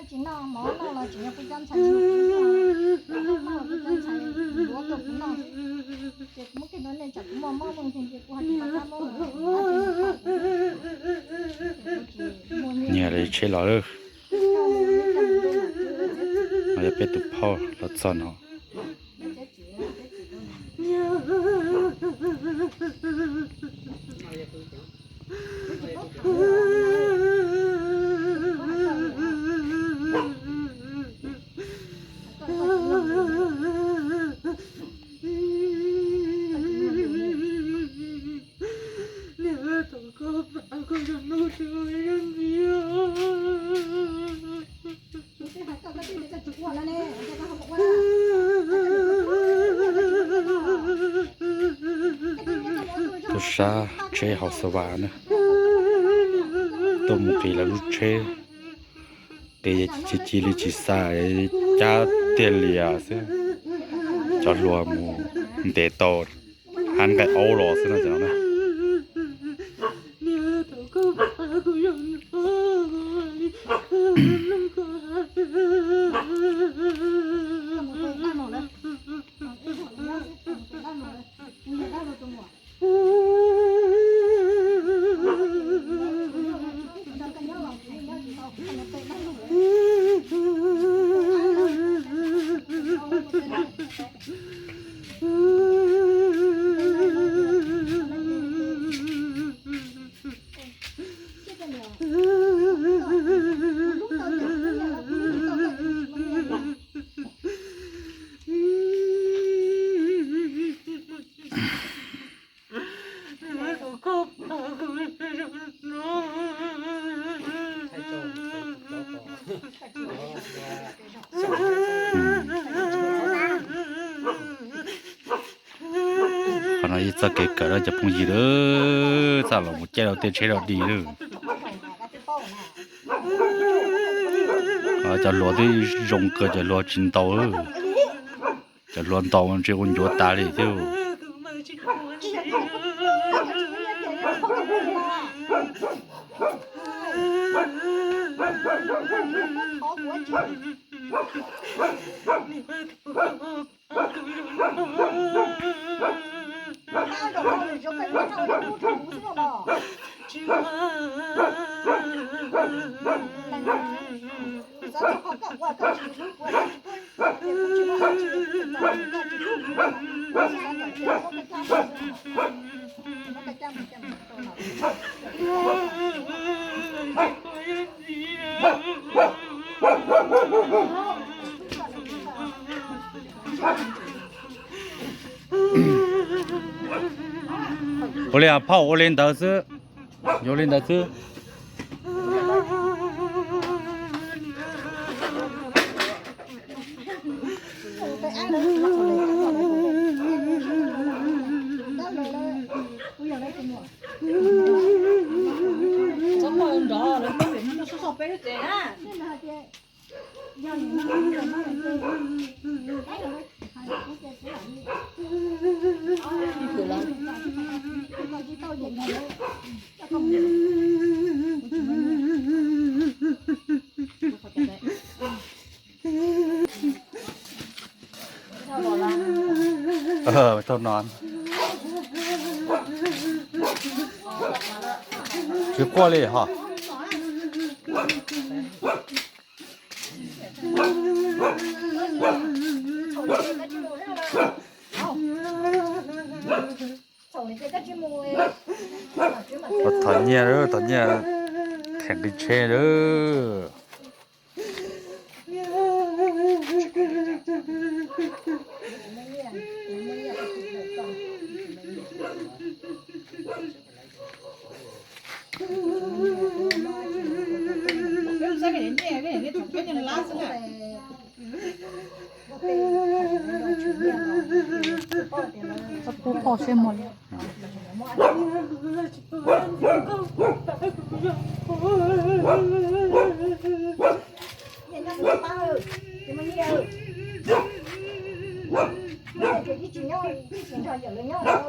Tsis noj mov noj los tseem yog kuv cov ntxhais nrog kuv noj, noj kuv cov ntxhais yuav tuaj kuv noj. Ces kuv muab kiag rau nej tsam kuv muaj mob muaj nkeeg ces kuv ho tsis pom qab muab. Nyiag li tsheb los lawm. No yog peb tus phauj los txog no. Tuaj sab tsheb hauv xav vas na, tuaj mus nqis lawv lub tsheb, tes ci ci li tsis xa, cab tiag lias xwb. Cov hluas mus ntes tau hab nqaij aub los xwb no cov no na. Qhov no yog txoj kev kawm lawm cov phooj ywg, txaj los mus caij rau tej tsheb rau dig lawm. Cov hluas twb zoo kawg, cov hluas tsis ntaus. Cov hluas ntaus ntshe ua ncuav tas li thiab. Ua li phauj, ua li ntawd xwb, yuav li ntawd xwb. Tsis quaj li ho. Thov nyiaj, thov nyiaj them nqi tsheb lawm. Kuv pom seb muaj li. Ib tsis nyob, ib tsis nrog yawm lawv nyob lawm.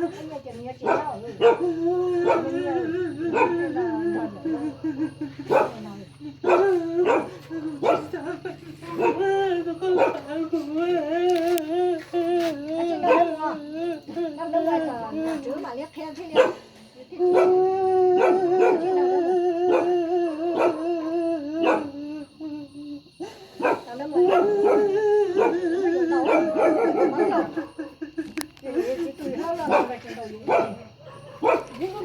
Ib nyias ces nws yuav tsis nyob lawm. Tsis nrog lawv, nrog lawv kom nom tswv mam li qhia thiaj li. Kuv lub txiv luaj no xwb los kuv nyob ob hlis kuv twb li los sim nyob ntawm lawv. Kuv nyob kuv tsev sim nyob ntawm lawv. Yus los xwb los quaj tsis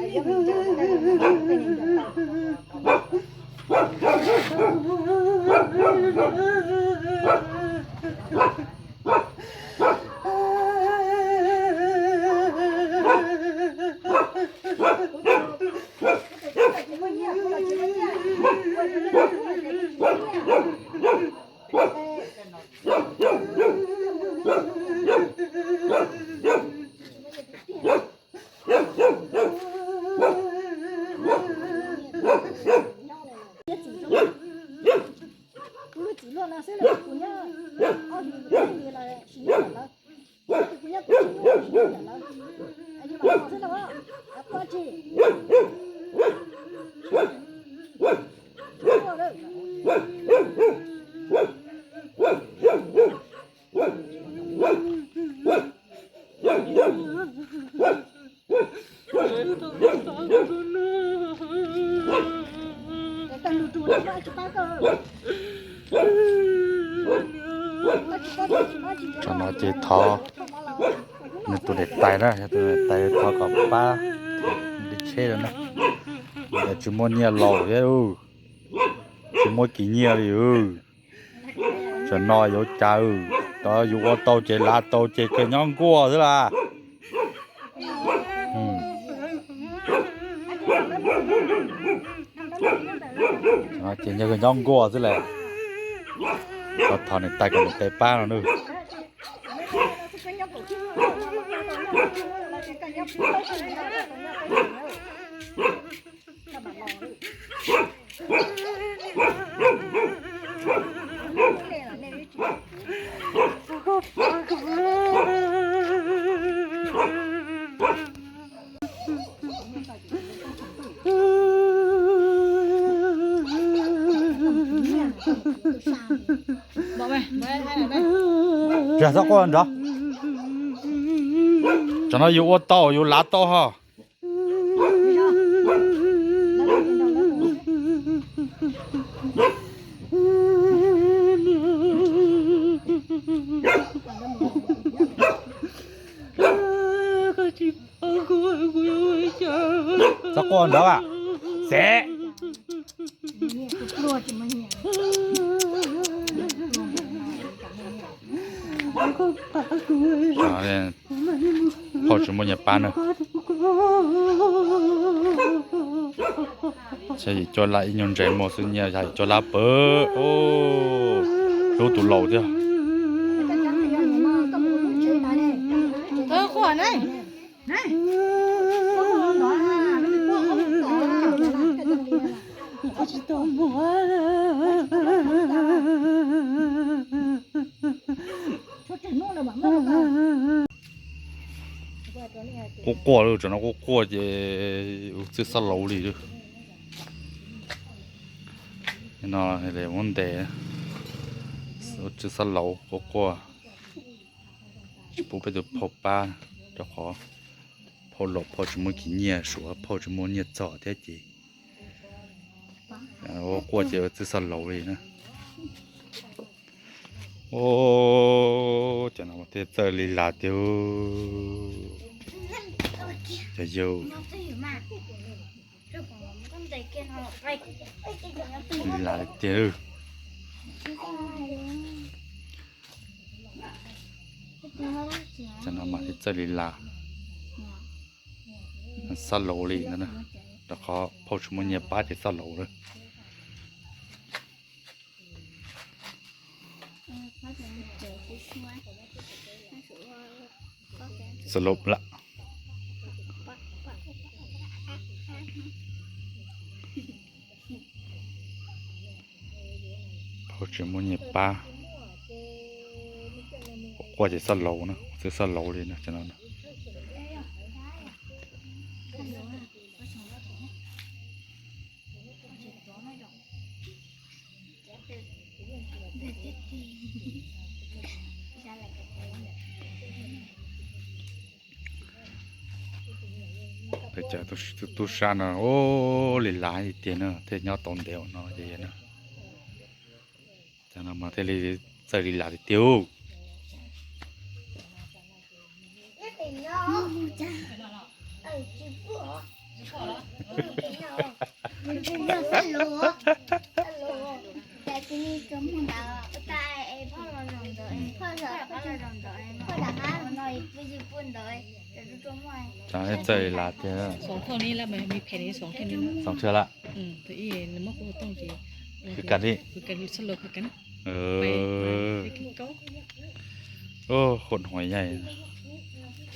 Tam no ces thov nws tus niam tais na, yog tus niam tais thov kom pab li tsheb no na. Tsis muaj nyiaj laus thiab, tsis muaj kis nyiaj li. Tam no yuav cas, cov yus ua tau ces lav tau ces kawg nyob nkuaj xwb las. Ces nyob kawg nyob nkuaj xwb las. Thov niam tais kom niam tais pab no nawb. Txhob quaj nrov. Tam no yus ua tau yus lav tau ho. Txhob quaj nrov as. Xev. Phauj tsis muaj nyiaj pab na. Yim cuaj lab ib nyuag ntses muaj xwb, nyiaj yim cuaj lab pawg. Hlub tus laus thiab. Quaj quaj li, tam no quaj quaj ces ua txij xab lauv li. No muab ntes, ua txij xab lauv quaj quaj. Tsis pub peb tus phauj pab, rau qhov phauj laus phauj tsis muaj kis nyiaj, suav phauj tsis muaj nyiaj txog thiab ces ua quaj ces ua txij xab lauv li na. Ua cas no thiaj txawj li las tiag. Cov yawg, li las li tiag. Cov no mas thiaj txawj li las. Xab lauv li no, rau qhov phauj tsis muaj nyiaj pab ces xab lauv lawm. Xab lauv lawm. Phauj tsis muaj nyiaj pab, quaj Quaj ces xab lauv na, txawj xab lauv li no. Peb cov tub sab no ua li las tiag tiag na, thiaj nyob tau ntev ua no ces na. Cov no mas thiaj li txawj li las tiag tiag. Txawj li las tiag. Xoom thawj lawm. Khuam hua yaig,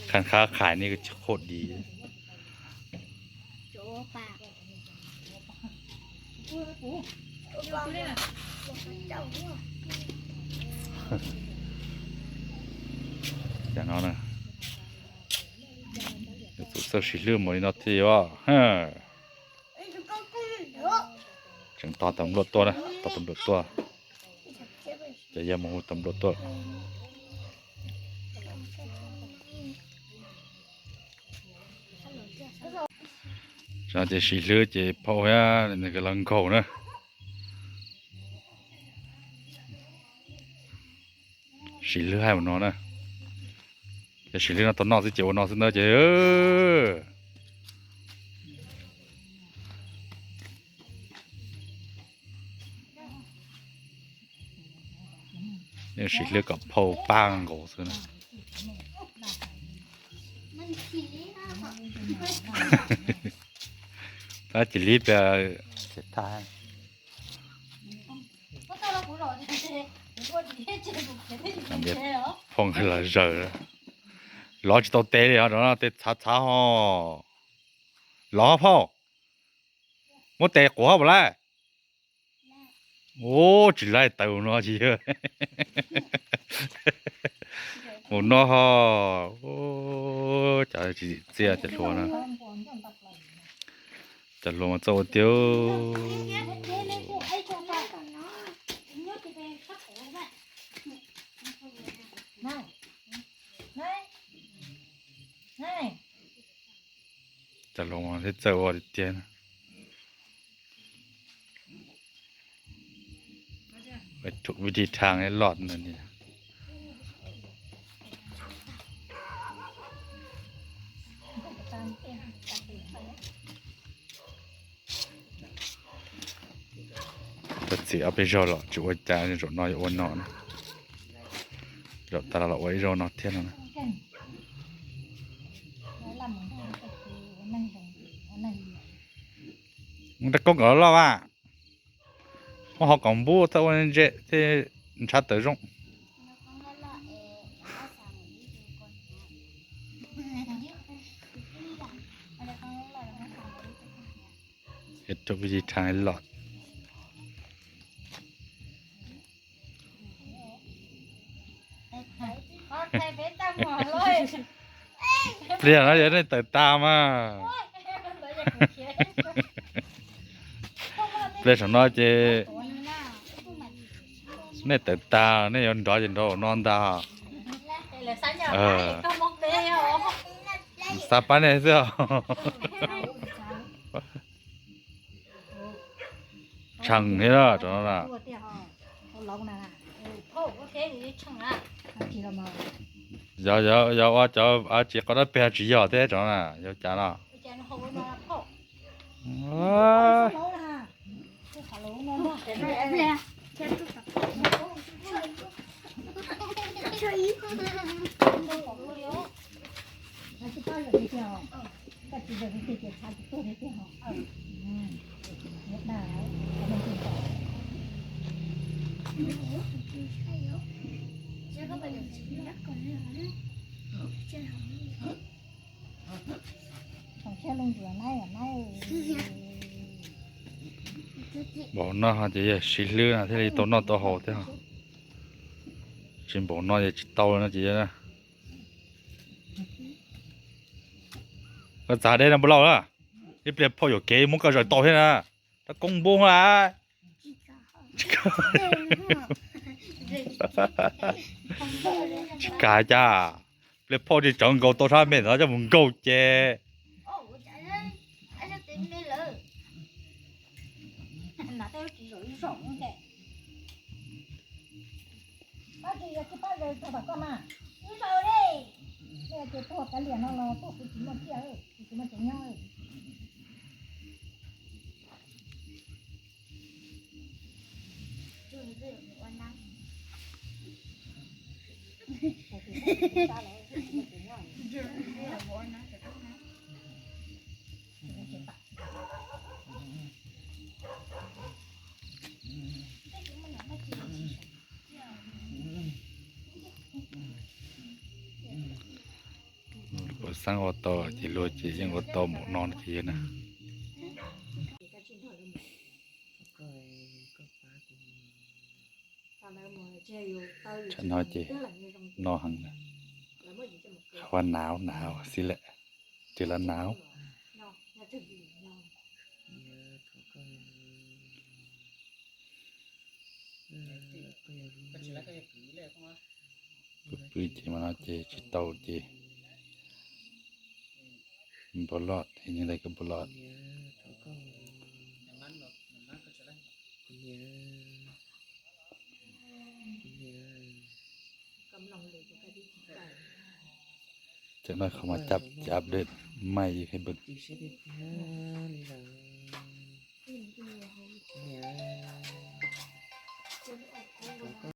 kha khab khais ne, khuam di. Cov no na, tus txawj siv hlwb mus li no thiab os. Tseem tos tus npluaj tuaj na, tos tus npluaj tuaj. Ces yog mus hu tus npluaj tuaj. Ces siv hlwb ces phauj thiab nws los nkaug na. Siv hlwb hais ua no na. Ces siv hlwb no tau noj xwb ces ua no xwb na ces. Nej siv hlwb kom phauj pab nkaus xwb na. Tab sis li peb, phauj nqis los zaws, lov tsis tau tes li os, rov no tes txhav txhav ho. Lov phauj, muab tes quav ho puas laij? Ua tsis laij, taws no tsis yog. Mus no ho. Cov tsis txim txiaj cov hluas no. Cov hluas mas txawj ua tiag. Cov hluas mas thiaj txawj ua tiag tiag. Tus vij thij thaj loj no. Koj txiv ob peb zaug los tsis ua cas, zaum no yuav ua no na. Zaum tas los los ua ib zaug no thiab no na. Rab koob kom loj loj as. Muab hov kom npub txhob ua ntse thiaj ntshav tawv zoo. Tus vij thij thaj loj. Pliag no yog nej tawm tas mas. Pliag saum no ces nej tawm tas, nej yuav nrov ces nrov no ntag. Xa pab nej xwb. Tshee thiab cov no na. Yog, yog ua cov tsis qau dab peg tsis yog thiab cov no na, yog cas no. Npaum no ces yog siv hlwb no thiaj li tau noj tau haus thiab. Tsis npaum no ces tsis tau no ces. Koj txav deb no npua lauj na, ib pliag phauj yuam kev muab koj zaws tau thiab na. Rab koob npub la. Tsis kam cas, pliag phauj tsis tsawv nkaus tau sab me ntawd coj mus nkaug ces. Puas xeeb ua tau ces luag ces yeej ua tau npaum no ces na. Tsam no ces no heev, qhov nav nav xwb lawm, ces lawv nav. Pw pw ces mas no ces tsis tau ces npau loj, yog ntawd koj npau loj. Cov no qhov mas cab cab de, maij ib hais npawg.